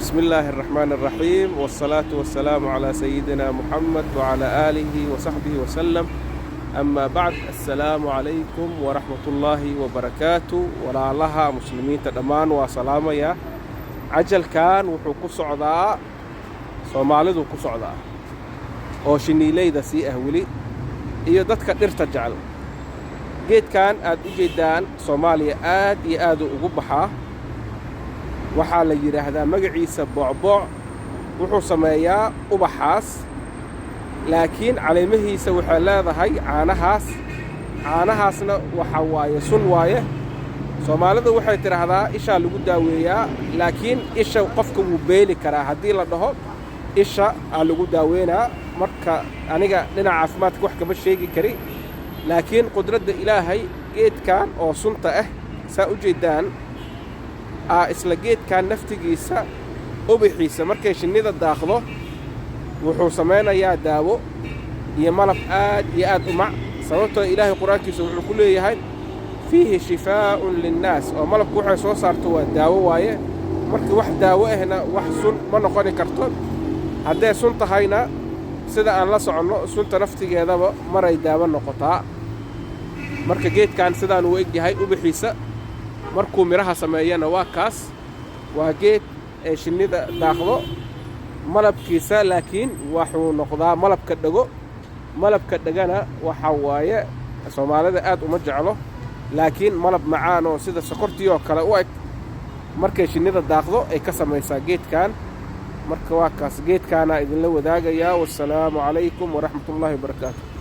بسم الله الرحمن الرحيم، والصلاة والسلام على سيدنا محمد وعلى آله وصحبه وسلم. أما بعد، السلام عليكم ورحمة الله وبركاته. Walaalaha muslimiinta dhammaan waa salaamaya. Cajalkan wuxuu ku socdaa Soomaalidu ku socdaa oo shiniileyda sii ah weli iyo dadka dhirta jecel. Geedkan aad u jeeddaan Soomaaliya aad iyo aaduu ugu baxaa. Waxaa la yidhaahdaa magaciisa boocbooc. Wuxuu sameeyaa ubaxaas, laakiin caleemahiisa waxay leedahay caanahaas. Caanahaasna waxa waaye sun waaye. Soomaalidu waxay tidhaahdaa ishaa lagu daaweeyaa, laakiin isha qofka wuu beeli karaa haddii la dhaho isha aa lagu daaweynaa. Marka aniga dhinaca caafimaadka wax kama sheegi kari, laakiin qudradda Ilaahay, geedkan oo sunta ah saa u jeeddaan aa isla geedkan naftigiisa ubaxiisa markay shinnida daaqdo wuxuu samaynayaa daawo iyo malab aad iyo aad u mac. Sababtoo Ilaahay Qur-aankiisa wuxuu ku leeyahay فيه شفاء للناس, oo malabku waxay soo saarto waa daawo waaye. Marka wax daawo ahna wax sun ma noqoni karto. Hadday sun tahayna, sida aan la soconno, sunta naftigeedaba maray daawo noqotaa. Marka geedkan sidaan uu eg yahay ubaxiisa markuu midhaha sameeyana waa kaas. Waa geed ee shinnida daaqdo malabkiisa, laakiin waxuu noqdaa malabka dhego. Malabka dhegana waxa waaye Soomaalida aad uma jeclo, laakiin malab macaan oo sida sokortii oo kale u eg markay shinnida daaqdo ay ka samaysaa geedkan. Marka waa kaas geedkaana idinla wadaagayaa. Wassalaamu calaykum waraxmatullaahi wabarakaatu.